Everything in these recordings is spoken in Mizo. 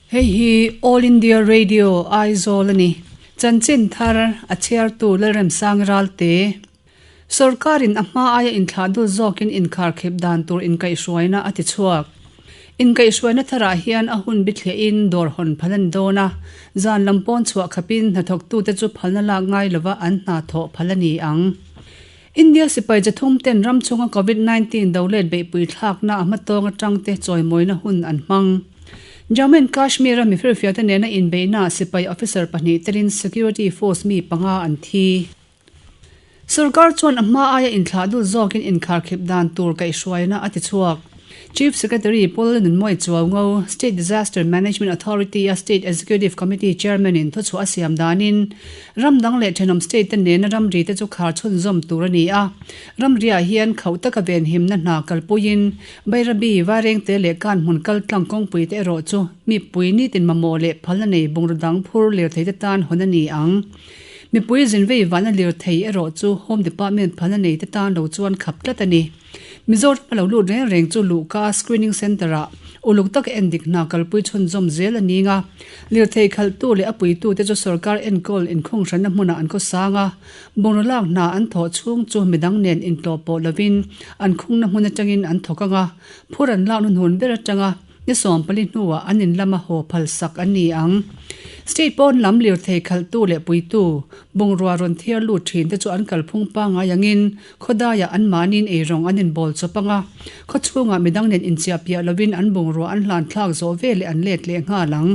Hei hi All India Radio Aizawl a ni. Chanchin thar a chhiartu Lalremsang Ralte. Sorkarin a hma aia inthlah dul zawkin inkharkhip dan tur inkaihhruaina a ti chhuak. Inkaihhruaina tharah hian a hun bithliahin dawr hawn phal a ni dawn a, zan lam pawn chhuah khapin hnathawktute chu phalna lak ngai lova an hna thawh phal a ni ang. India sipai chathum ten ram chhunga Covid 19 do let beihpui thlakna a hmatawng atangte chawimawina hun an hmang. Jammu and Kashmir a mifirfiahte nena inbeihnaah sipai officer pahnih telin security force mi panga an thi. Sorkar chuan a hma aia inthlah dul zawkin inkharkhip dan tur kaihhruaina a ti chhuak. Chief Secretary Paul Nunmawii Chuaungo, State Disaster Management Authority-a State Executive Committee Chairman-in thuchhuah a siam danin, ram dang leh thenawm state-te nena ramri te chu khar chhunzawm tur a ni a. Ramriah hian khauh taka venhimna hna kalpuiin Bairabi, Vairengte leh Kanhmun kaltlang kawngpui te erawh chu mipui nitin mamawh leh phalna nei bungraw dang phur lirthei te tan hawn a ni ang. Mipui zin vei vana lirthei erawh chu Home Department phalna nei te tan lo chuan khap tlat a ni. Mizoram a lo lut reng reng chu luhka Screening Centre ah uluk taka endik hna kalpui chhunzawm zel a ning a. Lirthei khalhtu leh a puitu te chu sorkar enkawl inkhunghranna hmunah an khawsang a, bungraw lak hna an thawh chhung chu midang nen intlawh pawh lovin an khungna hmun atangin an thawk ang a, phur an lakna hnun ber atanga Ni 14 hnuah an in lama haw phal sak an ni ang. State pawn lam lirthei khalhtu leh puitu, bungrua rawn thiar lut thin te chu an kalphung pangngai angin khawdaiah anmahniin eirawng an inbawl chawp ang a, khaw chhungah midang nen inchiahpiah lovin an bungrua an hlan thlak zawh veleh an let leh nghal ang.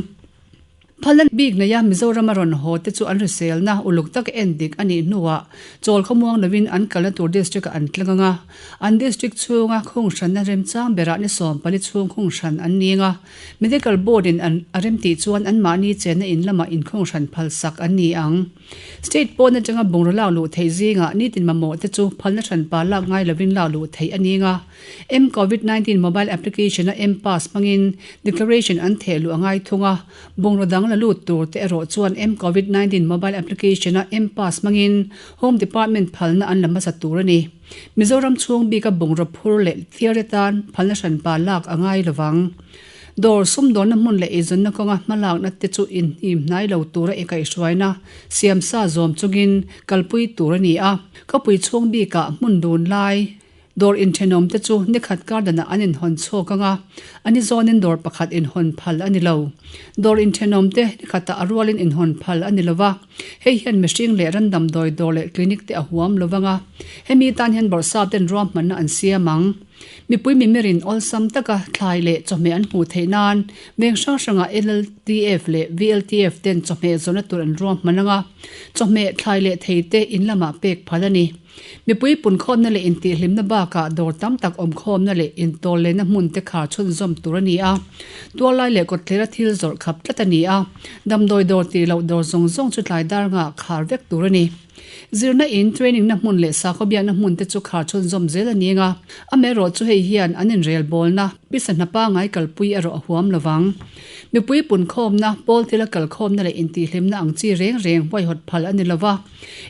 Phalna bik neia Mizorama rawn haw te chu an hriselna uluk taka en dik a nih hnuah chawl khawmuang lovin an kalna tur district-ah an tlang ang a, an district chhunga khunghranna remchang berah ni 14 chhung khunghran an ning a, Medical Board-in an a remtih chuan anmahni chenna in lamah inkhunghran phalsak an ni ang. State pawn atanga bungraw lak luh theih zingah nitin mamawh te chu phalna hranpa lak ngai lovin lak luh theih a ning a. M-Covid 19 mobile application-a M-Pass hmangin declaration an theh luh a ngai thung a, bungraw dang la lut tur te erawh chuan M-Covid 19 mobile application-a M-Pass hmangin Home Department phalna an la hmasa tur a ni. Mizoram chhung bika bungraw phur leh thiar atan phalna hranpa lak a ngai lovang. Dawr sumdawnna hmun leh eizawnna kawnga hmalakna te chu inhnim hnai lo tura i kaihhruaina siamsa zawm chungin kalpui tur a ni a, khawpui chhung bikah hmun dun lai dawr inthenawm te chu nikhat kar danah an inhawn chhawk ang a, a ni zawnin dawr pakhat inhawn phal a ni lo. Dawr inthenawm te nikhatah a rualin inhawn phal a ni lo va, hei hian mihring leh ran damdawi dawr leh clinic te a huam lo vang a, hemi tan hian bawrhsap ten ruahmanna an siam ang. Mipui mimirin awlsam taka thlai leh chawhmeh an hmuh theih nan veng hrang hrangah LLTF leh VLTF ten chawhmeh zawrhna tur an ruahman ang a, chawhmeh, thlai leh thei te in lamah pek phal a ni. Mipui punkhawmna leh intihhlimna bakah dawr tam tak awmkhawmna leh intawllenna hmun te khar chhunzawm tur a ni a, tuallai leh kawtthlera thil zawrh khap tlat a ni a, damdawi dawr tih loh dawr zawng zawng chu tlai dar ngah khar vek tur a ni. Zirna in, training na hmun leh sakhaw biakna hmun te chu khar chhunzawm zel a ni ang a, amaherawh chu hei hian an inrelbawlna pisa hna pangngai kalpui erawh a huam lovang. Mipui punkhawmna, pawl thila kalkhawmna leh intihhlimna ang chi reng reng huaihawt phal a ni lova,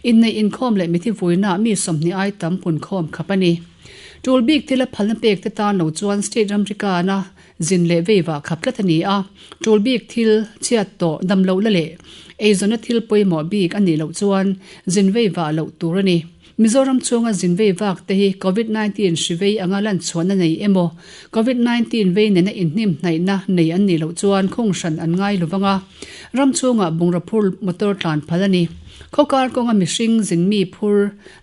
inneih inkhawm leh mithi vuinaah mi 20 ai tam punkhawm khap a ni. Tul bik thila phalna pek te tan lo chuan state ramrikana Zin leh veivah khap tlat a ni a, tul bik thil, chhiat tawh, dam loh la leh eizawnna thil pawimawh bik a nih loh chuan zin veivah loh tur a ni. Mizoram chhunga zin veivak te hi Covid 19 hri vei anga lanchhuahna nei emaw, Covid 19 vei nena inhnim hnaihna nei an nih loh chuan khung hran an ngai lo vang a, ram chhungah bungraw phur motor tlan phal a ni. Khawkar kawnga mihring zin mi phur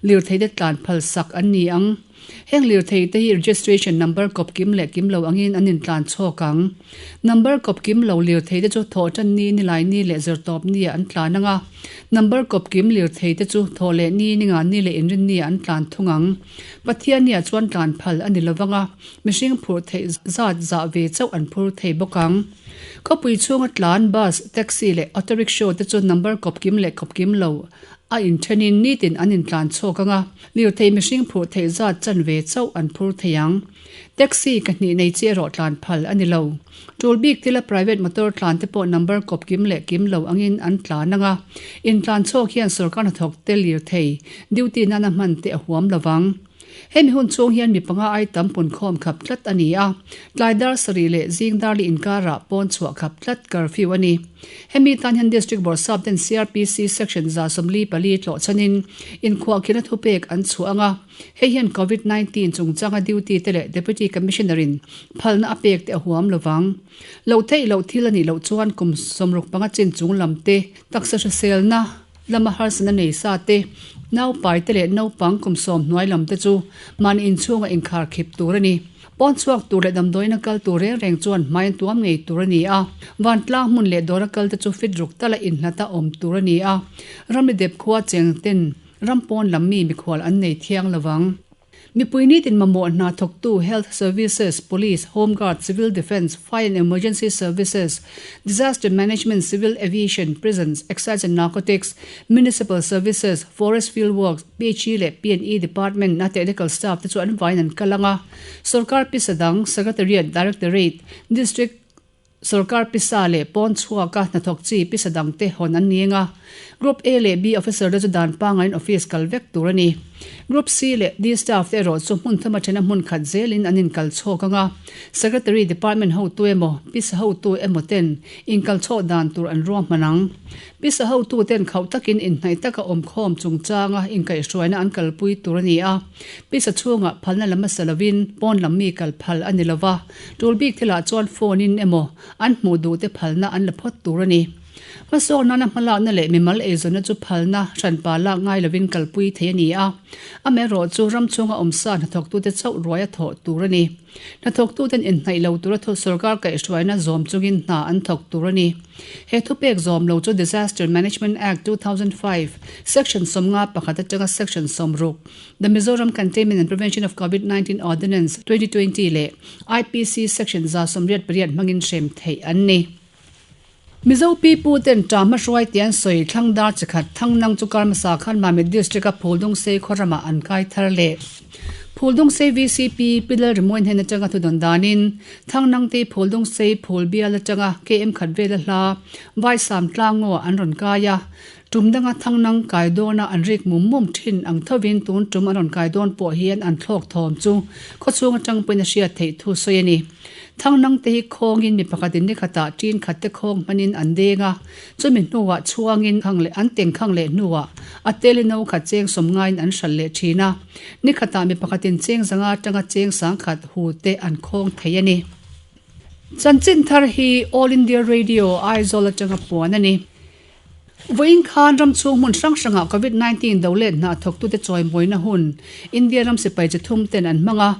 lirthei te tlan phal sak an ni ang. Heng lirthei te hi registration number kawp kim leh kim lo angin an intlan chhawk ang. Number kawp kim lo lirthei te chu thawh tan ni, nilai ni leh zirtawp ni ah an tlan ang a. Number kawp kim lirthei te chu thawh leh ni, ninga ni leh inrin ni ah an tlan thung ang. Pathian ni ah chuan tlan phal a ni lo vang a, mihring phurh theih zat zah ve chauh an phur thei bawk ang. Khawpui chhunga tlan bus, taxi leh auto rickshaw te chu number kawp kim leh kawp kim lo A inthenin nitin an intlan chhawk ang a, lirthei mihring phurh theih zat chan ve chauh an phur thei ang. Taxi ke hnih nei chi erawh tlan phal a ni lo. Tul bik thila private motor tlan te pawh number kawp kim leh kim lo angin an tlan ang a. Intlan chhawk hian sorkar hnathawk te lirthei duty nana hman te a huam lo vang. Hemi hun chhung hian mi panga ai tam punkhawm khap tlat a ni a, tlai dar sarih leh zing dar li inkarah pawn chhuah khap tlat curfew a ni. Hemi tan hian District Bawrhsap ten CRPC Section 144 tlawh chhanin inkhuahkhirhna thupek an chhuah ang a, hei hian Covid 19 chungchanga duty te leh Deputy Commissioner in phalna a pek te a huam lovang. Loh theih loh thil a nih loh chuan kum 65 chin chung lam te taksa hriselna, Lama harsatna nei sa te, naupai te leh naupang kum sawm hnuai lam te chu mahni inchhunga inkhar khip tur a ni. Pawn chhuak tur leh damdawiina kal tur reng reng chuan hmai an tuam ngei tur a ni a, vantlang hmun leh dawra kal te chu fit ruk tala inhlata awm tur a ni a, ramri dep khua cheng ten ram pawn lam mi mikhual an nei thiang lo vang. Mipui nitin mamawh hna thawktu Health Services, Police, Home Guard, Civil Defence, Fire and Emergency Services, Disaster Management, Civil Aviation, Prisons, Excise and Narcotics, Municipal Services, Forest Field Works, PHE leh P&E Department a technical staff te chu an vaiin an kal ang a. Sorkar pisa dang, Secretariat, Directorate, District, Sorkar pisa leh pawn chhuaka hnathawk chi pisa dangte hawn an ni eng a. Group A leh B officer te chu dan pangaiin office kal vek tur a ni. Group C leh D staff te erawh chu hmun thuma thena hmun khat zelin an inkal chhawk ang a. Secretary department hotu emaw, pisa hotu emaw ten inkal chhawk dan tur an ruahman ang. Pisa hotu ten khauh takin inhnaih taka awmkhawm chungchanga inkaihhruaina an kalpui tur a ni a. Pisa chhungah phalna lam hmasa lovin pawn lam mi kal phal a ni lova. Tul bik thilah chuan phone in emaw an hmuh duh te phalna an la phawt tur a ni. Hmasawk nana hmalakna leh mimal eizawnna chu phalna hranpa lak ngai lovin kalpui thei a ni a. Amaherawh chu ram chhunga awmsa hnathawktute chauh ruai a thawh tur a ni. Hnathawktuten inhnaih lo tura thu sorkar kaihhruaina zawm chungin hna an thawk tur a ni. He thupek zawm lo chu Disaster Management Act 2005, Section 51 atanga Section 60, The Mizoram Containment and Prevention of Covid-19 Ordinance, 2020 leh IPC Section 188 hmangin hrem theih an ni. Mizo pipu ten ṭah hmahruai tih an sawi thlang dar chi khat Thangnang chu kar hmasa khan Mamit District-a Phuldungsei khaw ramah an kai thar leh. Phuldungsei VCP Pi Lalrimawi hnen atanga thudawn danin Thangnang te Phuldungsei Phul bial atanga KM khat vela hla Vaisam tlangaw an rawn kai a, Tum danga Thangnang kai dawna an rik mum mum thin ang thovin tun tum an rawn kai dawn pawh hian an thlawk thawm chu khawchhung atang pawhin a hriat theih thu sawi a ni. Thangnang te hi khawngin mi pakhatin ni khatah tin khat te khawng hmanin an deng a, chumi hnuah chhuangin khang leh an teng khang leh hnuah a teli no khat cheng sawm ngaiin an hral leh thin a, ni khatah mi pakhatin cheng zanga atanga cheng sangkhat hu te an khawng thei a ni. Chanchin thar hi All India Radio Aizawl atanga puan a ni. Vawiin khan ram chhung hmun hrang hrangah Covid 19 do let hna thawktute chawimawina hun India ram sipai chi thum ten an hmang a.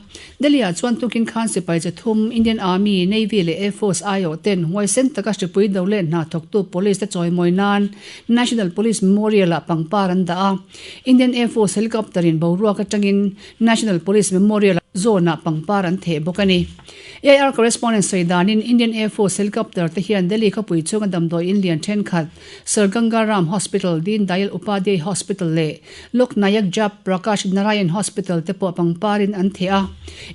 Delhi-ah chuan tukin khan sipai chi thum Indian Army, Navy leh Air Force aiawh ten huaisen taka hripui do let hna thawktu police te chawimawi nan National Police Memorial-ah pangpar an dah a. Indian Air Force helicopter in boruak atangin National Police Memorial zone-ah pangpar an theh bawk a ni. AIR correspondent sawi danin Indian Air Force helicopter te hian Delhi khawpui chhunga damdawi in lian thenkhat Sir Ganga Ram Hospital, Deen Dayal Upadhyay Hospital leh Lok Nayak Jab Prakash Narayan Hospital te pawh pangparin an theh a.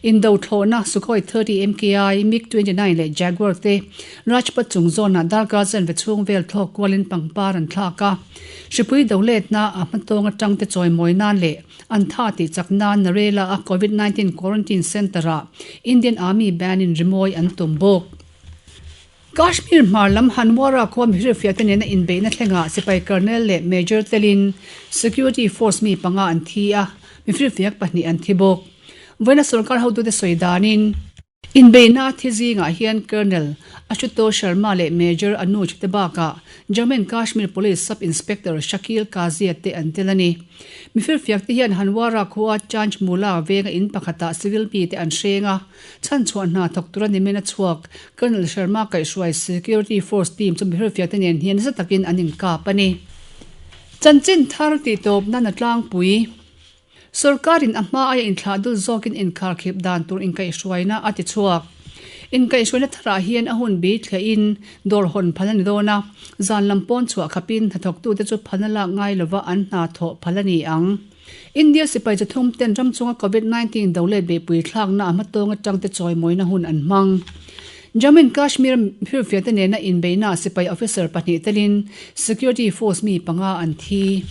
Indo thlawhna Sukhoi 30 MKI, MiG 29 leh Jaguar te Rajpath chung zawnah darkar chanve chhung vel thlawk kualin pangpar an thlak a. Hripui doletna a hmatawng atang te chawimawi nan leh An tha tih chak nan Narela a Covid 19 Quarantine Centre ah Indian Army Band in rimawi an tum bawk. Kashmir hmar lam Handwara khua mihrifiah te nena inbeihna thlengah sipai Colonel leh Major telin Security Force mi panga an thi a, mihrifiak pahnih an thi bawk. Vawiina sorkar hotute sawi danin, Inbeihna thi zingah hian Colonel Ashutosh Sharma leh Major Anuj te bakah Jammu and Kashmir Police Sub Inspector Shakil Qazi te an tel a ni. Mifirfiak te hian Handwara khua Chanchmula venga in pakhatah civil mi te an hreng a, chhanchhuah hna thawk tura nimin a chhuak Colonel Sharma kaihhruai Security Force team chu mifirfiak te nen hian nasa takin an inkap a ni. Chanchin thar tihtawp nan a tlangpui. Sorkarin a hma aia inthlah dul zawkin inkharkhip dan tur inkaihhruaina a ti chhuak. Inkaihhruaina tharah hian a hun bi thliahin dawr hawn phal a ni dawn a, zan lam pawn chhuah khapin hnathawktute chu phalna lak ngai lova an hna thawh phal a ni ang. India sipai chathum ten ram chunga Covid 19 do let beihpui thlakna a hmatawng atangte chawimawina hun an hmang. Jammu and Kashmir firfiate nena inbeihna sipai officer pahnih telin security force mi panga an thi.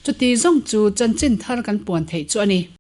Chuti zawng chu chanchin thar kan puan theih chu a ni.